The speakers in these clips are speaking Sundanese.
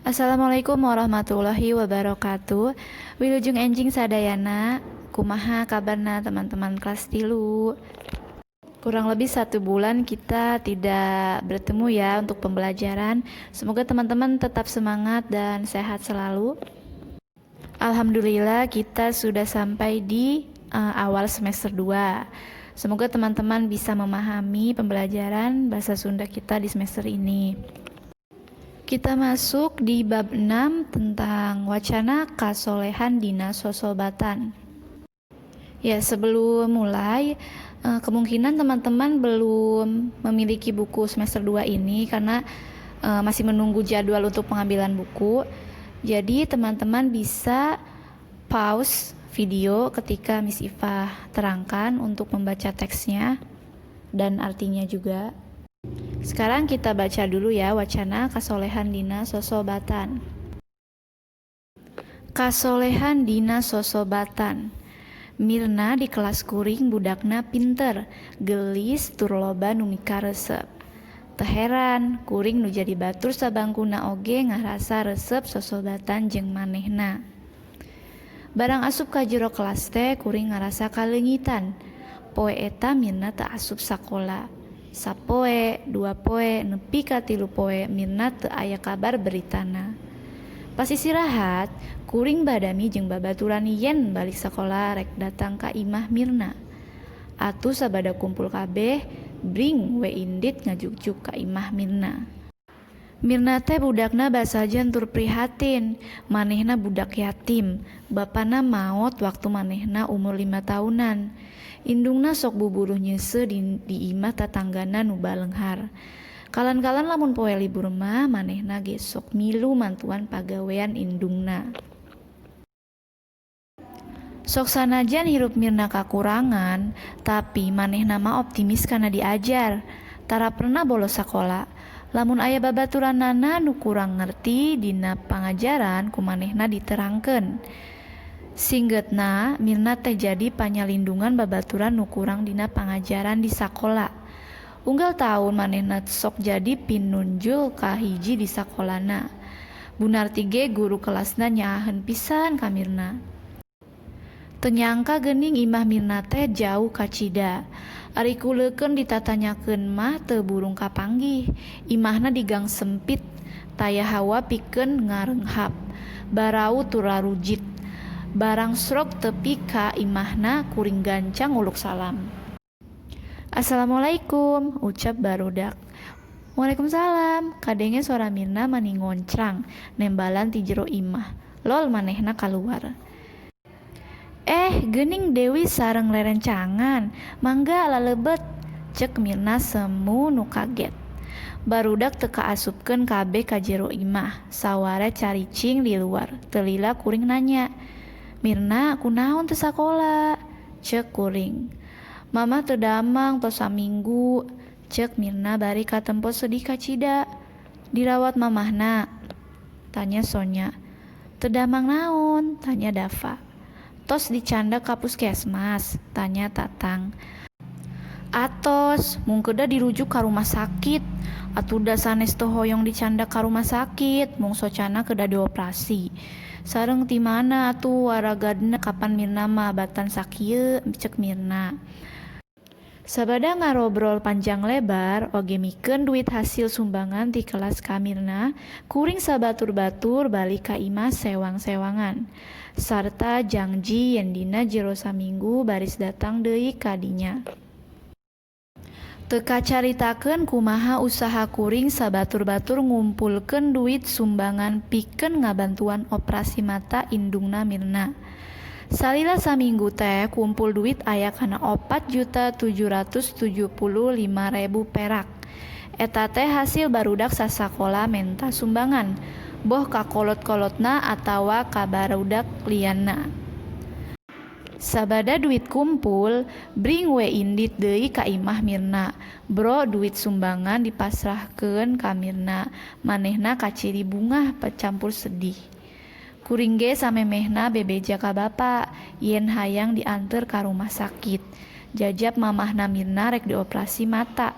Assalamualaikum warahmatullahi wabarakatuh. Wilujeng enjing sadayana. Kumaha kabarna teman-teman kelas 3? Kurang lebih satu bulan kita tidak bertemu ya untuk pembelajaran. Semoga teman-teman tetap semangat dan sehat selalu. Alhamdulillah, kita sudah sampai di awal semester 2. Semoga teman-teman bisa memahami pembelajaran bahasa Sunda kita di semester ini. Kita masuk di bab 6 tentang wacana kasolehan dina sosobatan. Ya, sebelum mulai, kemungkinan teman-teman belum memiliki buku semester 2 ini karena masih menunggu jadwal untuk pengambilan buku. Jadi, teman-teman bisa pause video ketika Miss Iva terangkan untuk membaca teksnya dan artinya juga. Sekarang kita baca dulu ya wacana kasolehan dina sosobatan. Kasolehan dina sosobatan. Mirna di kelas kuring budakna pinter, geulis tur loba nu mikaresep. Teu heran, kuring nu jadi batur sabangkuna oge ngarasa resep sosobatan jeung manehna. Barang asup ka jero kelas teh kuring ngarasa kaleungitan. Poe eta Mirna teu asup sakola. Sapoe, 2 poe, nepi ka 3 poe Mirna teu aya kabar beritana. Pas istirahat, kuring badami jeung babaturan yen balik sakola rek datang ka imah Mirna. Atuh sabada kumpul kabeh, bring we indit ngajugjug ka imah Mirna. Mirna teh budakna basajan tur prihatin. Manehna budak yatim, bapana maot waktu manehna umur 5 taunan. Indungna sok buburuh nyeuseuh di imah tatanggana nu baleunghar. Kalan-kalan lamun poe libur mah manehna ge sok milu mantuan pagawean indungna. Sok sanajan hirup Mirna kakurangan, tapi manehna mah optimis kana diajar. Tara pernah bolos sakola. Lamun aya babaturanana nu kurang ngerti dina pangajaran, ku manehna diterangkeun. Singgetna, Mirna teh jadi panyalindungan babaturan nu kurang dina pangajaran di sakola. Unggal taun manehna sok jadi pinunjul kahiji di sakolana. Bu Narti ge guru kelasna nyaaheun pisan ka Mirna. Teu nyangka geuning imah Mirna teh jauh kacida. Ari kuleukeun ditatanyakeun mah teu burung kapanggih. Imahna di gang sempit, taya hawa pikeun ngarenghap. Barau tur rarujit. Barang srog tepi ka imahna, kuring gancang nguluk salam. "Assalamualaikum," ucap barudak. "Waalaikumsalam," kadenge sora Mirna mani ngoncrang nembalan ti jero imah. Lol manehna kaluar. "Eh, geuning Dewi sareng rerencangan, mangga lalebet," cek Mirna semu nu kaget. Barudak teu kaasupkeun kabeh ka jero imah, saware caricing di luar. Teu lila kuring nanya, "Mirna kunaon teu sakola?" Cek kuring. "Mamah teu damang tos saminggu," cek Mirna bari katempo sedih kacida. "Dirawat mamahna?" tanya Sonya. "Teu damang naon?" tanya Dafa. "Tos dicandak ka puskesmas?" tanya Tatang. "Atos, mung kedah dirujuk ka rumah sakit." "Atuh da sanes teu hoyong dicandak ka rumah sakit, mung socana kedah dioperasi. Sareng ti mana atuh waragadna, kapan Mirna mah batan sakieu," cek Mirna. Sabada ngarobrol panjang lebar oge mikeun duit hasil sumbangan ti kelas ka Mirna, kuring sabatur-batur balik ka imah sewang-sewangan sarta jangji yen dina jero saminggu baris datang deui ka dinya. Teu kacaritakeun kumaha usaha kuring sabatur-batur ngumpulkeun duit sumbangan pikeun ngabantuan operasi mata indungna Mirna. Salila saminggu teh kumpul duit aya kana 4.775.000 perak. Eta teh hasil barudak sasakola menta sumbangan, boh ka kolot-kolotna atawa ka barudak lianna. Sabada duit kumpul, bring we indit deui ka imah Mirna. Bro duit sumbangan dipasrahkeun ka Mirna, manehna kaciri bungah campur sedih. Kuring ge samemehna bebeja ka bapa yen hayang dianteur ka rumah sakit, jajab mamahna Mirna rek dioperasi mata.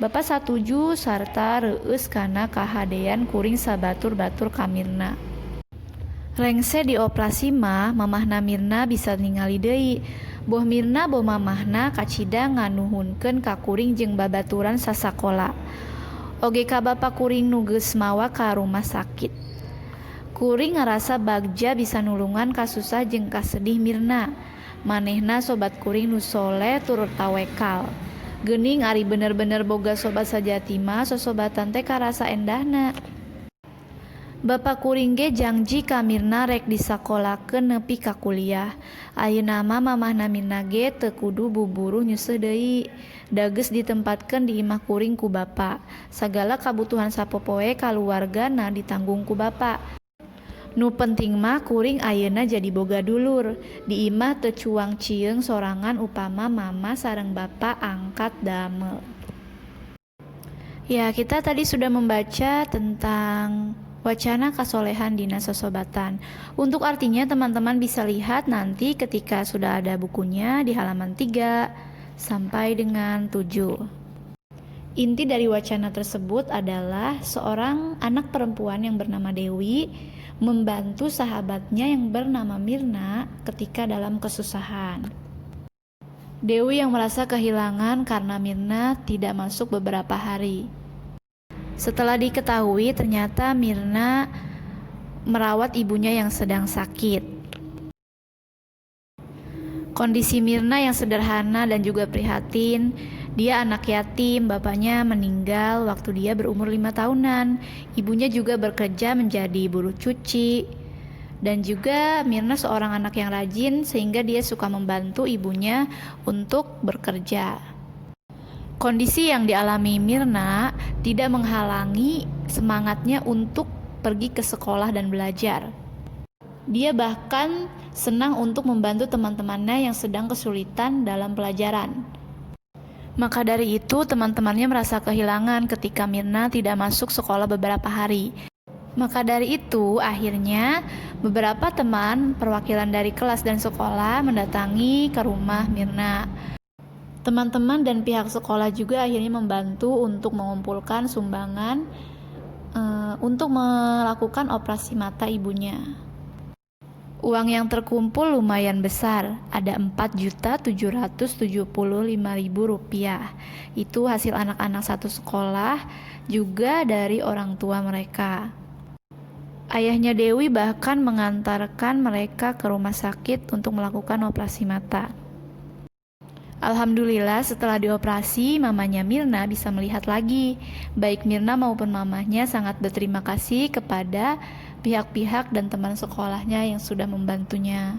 Bapa satuju sarta reueus kana kahadean kuring sabatur-batur ka Mirna. Rengse dioprasi mah mamahna Mirna bisa ningali deui. Boh Mirna boh mamahna kacida nganuhunkeun ka kuring jeung babaturan sasakola. Oge ka bapa kuring nu geus mawa ka rumah sakit. Kuring ngarasa bagja bisa nulungan kasusah jeung kasedih Mirna. Manehna sobat kuring nu soleh tur tawekal. Geuning ari bener-bener boga sobat sajati mah sosobatan teh karasa endahna. Bapa kuring ge jangji ka Mirna rek disakolakeun nepi ka kuliah. Ayeuna mah mamahna Mirna ge teu kudu buburuh nyuseuh deui. Da geus ditempatkeun di imah kuring ku bapa. Sagala kabutuhan sapopoe kaluargana ditanggung ku bapa. Nu penting mah kuring ayeuna jadi boga dulur. Di imah teu cuang cieung sorangan upama mama sareng bapa angkat damel. Ya, kita tadi sudah membaca tentang wacana kasolehan dina sosobatan. Untuk artinya teman-teman bisa lihat nanti ketika sudah ada bukunya di halaman 3 sampai dengan 7. Inti dari wacana tersebut adalah seorang anak perempuan yang bernama Dewi membantu sahabatnya yang bernama Mirna ketika dalam kesusahan. Dewi yang merasa kehilangan karena Mirna tidak masuk beberapa hari. Setelah diketahui ternyata Mirna merawat ibunya yang sedang sakit. Kondisi Mirna yang sederhana dan juga prihatin. Dia anak yatim, bapaknya meninggal waktu dia berumur 5 tahunan. Ibunya juga bekerja menjadi buruh cuci. Dan juga Mirna seorang anak yang rajin sehingga dia suka membantu ibunya untuk bekerja. Kondisi yang dialami Mirna tidak menghalangi semangatnya untuk pergi ke sekolah dan belajar. Dia bahkan senang untuk membantu teman-temannya yang sedang kesulitan dalam pelajaran. Maka dari itu, teman-temannya merasa kehilangan ketika Mirna tidak masuk sekolah beberapa hari. Maka dari itu, akhirnya beberapa teman perwakilan dari kelas dan sekolah mendatangi ke rumah Mirna. Teman-teman dan pihak sekolah juga akhirnya membantu untuk mengumpulkan sumbangan untuk melakukan operasi mata ibunya. Uang yang terkumpul lumayan besar, ada Rp4.775.000. Itu hasil anak-anak satu sekolah, juga dari orang tua mereka. Ayahnya Dewi bahkan mengantarkan mereka ke rumah sakit untuk melakukan operasi mata. Alhamdulillah setelah dioperasi, mamanya Mirna bisa melihat lagi. Baik Mirna maupun mamahnya sangat berterima kasih kepada pihak-pihak dan teman sekolahnya yang sudah membantunya.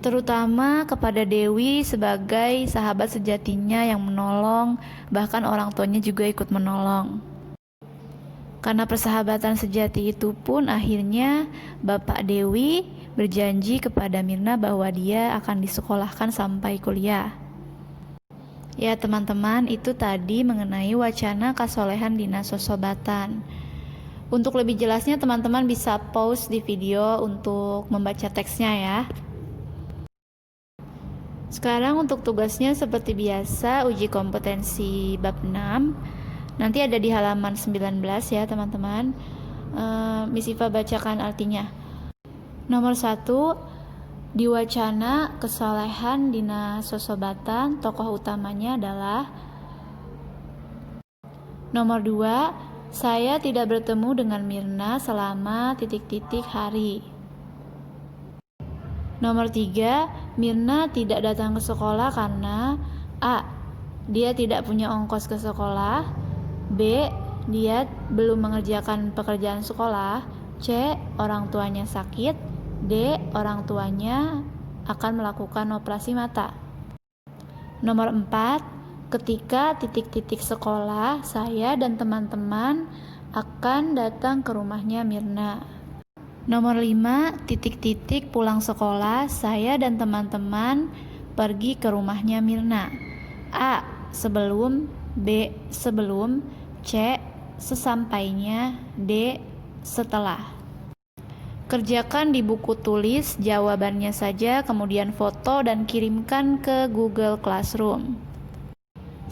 Terutama kepada Dewi sebagai sahabat sejatinya yang menolong, bahkan orang tuanya juga ikut menolong. Karena persahabatan sejati itu pun akhirnya Bapak Dewi berjanji kepada Mirna bahwa dia akan disekolahkan sampai kuliah. Ya teman-teman, itu tadi mengenai wacana kasolehan dina sosobatan. Untuk lebih jelasnya teman-teman bisa pause di video untuk membaca teksnya ya. Sekarang untuk tugasnya seperti biasa uji kompetensi bab 6. Nanti ada di halaman 19 ya teman-teman. Miss Iva bacakan artinya. Nomor 1, di wacana kesalehan dina sosobatan tokoh utamanya adalah. Nomor 2, saya tidak bertemu dengan Mirna selama titik-titik hari. Nomor 3, Mirna tidak datang ke sekolah karena A. Dia tidak punya ongkos ke sekolah. B. Dia belum mengerjakan pekerjaan sekolah. C. Orang tuanya sakit. D. Orang tuanya akan melakukan operasi mata. Nomor 4, ketika titik-titik sekolah, saya dan teman-teman akan datang ke rumahnya Mirna. Nomor 5, titik-titik pulang sekolah, saya dan teman-teman pergi ke rumahnya Mirna. A. Sebelum, B. Sebelum, C. Sesampainya, D. Setelah. Kerjakan di buku tulis jawabannya saja, kemudian foto dan kirimkan ke Google Classroom.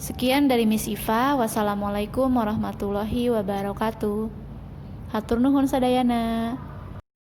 Sekian dari Miss Iva. Wassalamualaikum warahmatullahi wabarakatuh. Hatur nuhun sadayana.